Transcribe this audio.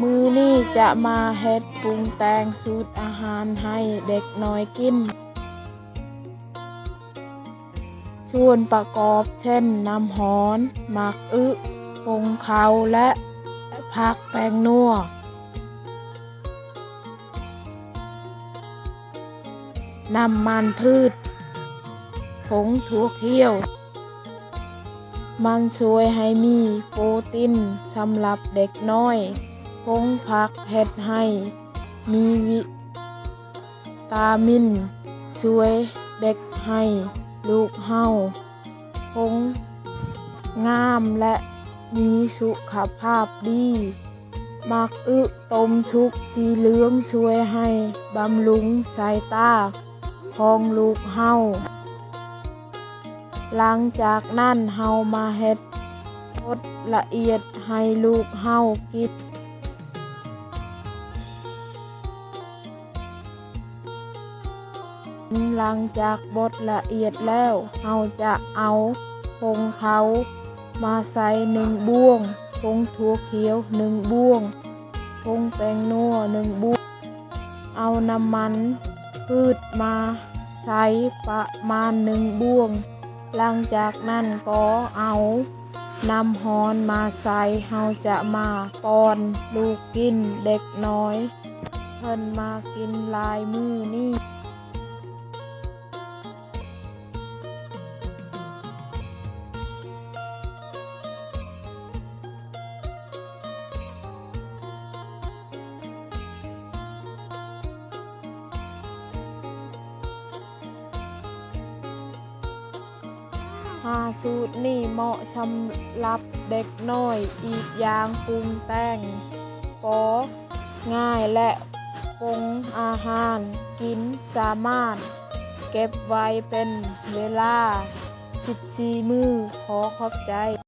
ມື້ນີ້ຈະມາເຮັດປຸງແຕ່ງສູດອາຫານໃຫ້ເດັກນ້ອຍກິນ. ສ່ວນປະກອບເຊັ່ນ ນ້ຳຮ້ອນ, ໝາກອຶ, ຜົງເຂົ້າ ແລະ ຜັກແປ້ງນົວ, ນ້ຳມັນພືດ, ຜົງຖົ່ວຂຽວ. ມັນຊ່ວຍໃຫ້ມີໂປຣຕີນສຳລັບເດັກນ້ອຍ. ຜົງຜັກເຮັດໃຫ້ມີວິຕາມິນ, ຊ່ວຍເດັກໃຫ້ລູກເຮົາຄົງງາມ ແລະ ມີສຸຂະພາບດີ. ໝາກອຶຕົ້ມສຸກສີເຫຼືອງ ຊ່ວຍໃຫ້ບຳລຸງສາຍຕາຂອງລູກເຮົາ. ຫຼັງຈາກນັ້ນເຮົາມາເຮັດບົດລະອຽດໃຫ້ລູກເຮົາກິນ. ຫຼັງຈາກບົດລະອຽດແລ້ວ, ເຮົາຈະເອົາຜົງເຂົ້າມາໃສ່ໜຶ່ງບ່ວງ, ຜົງຖົ່ວຂຽວໜຶ່ງບ່ວງ, ຜົງແປ້ງນົວໜຶ່ງບ່ວງ, ເອົານ້ຳມັນພືດມາໃສ່ປະມານໜຶ່ງບ່ວງ. ຫຼັງຈາກນັ້ນກໍເອົານ້ຳຮ້ອນມາໃສ່. ເຮົາຈະມາປ້ອນລູກກິນ, ເດັກນ້ອຍເພິ່ນມັກກິນຫຼາຍມື້ນີ້. ຫ້າສູດນີ້ເໝາະສຳລັບເດັກນ້ອຍ. ອີກຢ່າງປຸງແຕ່ງກໍງ່າຍ ແລະ ປົງອາຫານກິນສາມາດເກັບໄວ້ເປັນເວລາສິບສີ່ມື້. ຂໍຂອບໃຈ.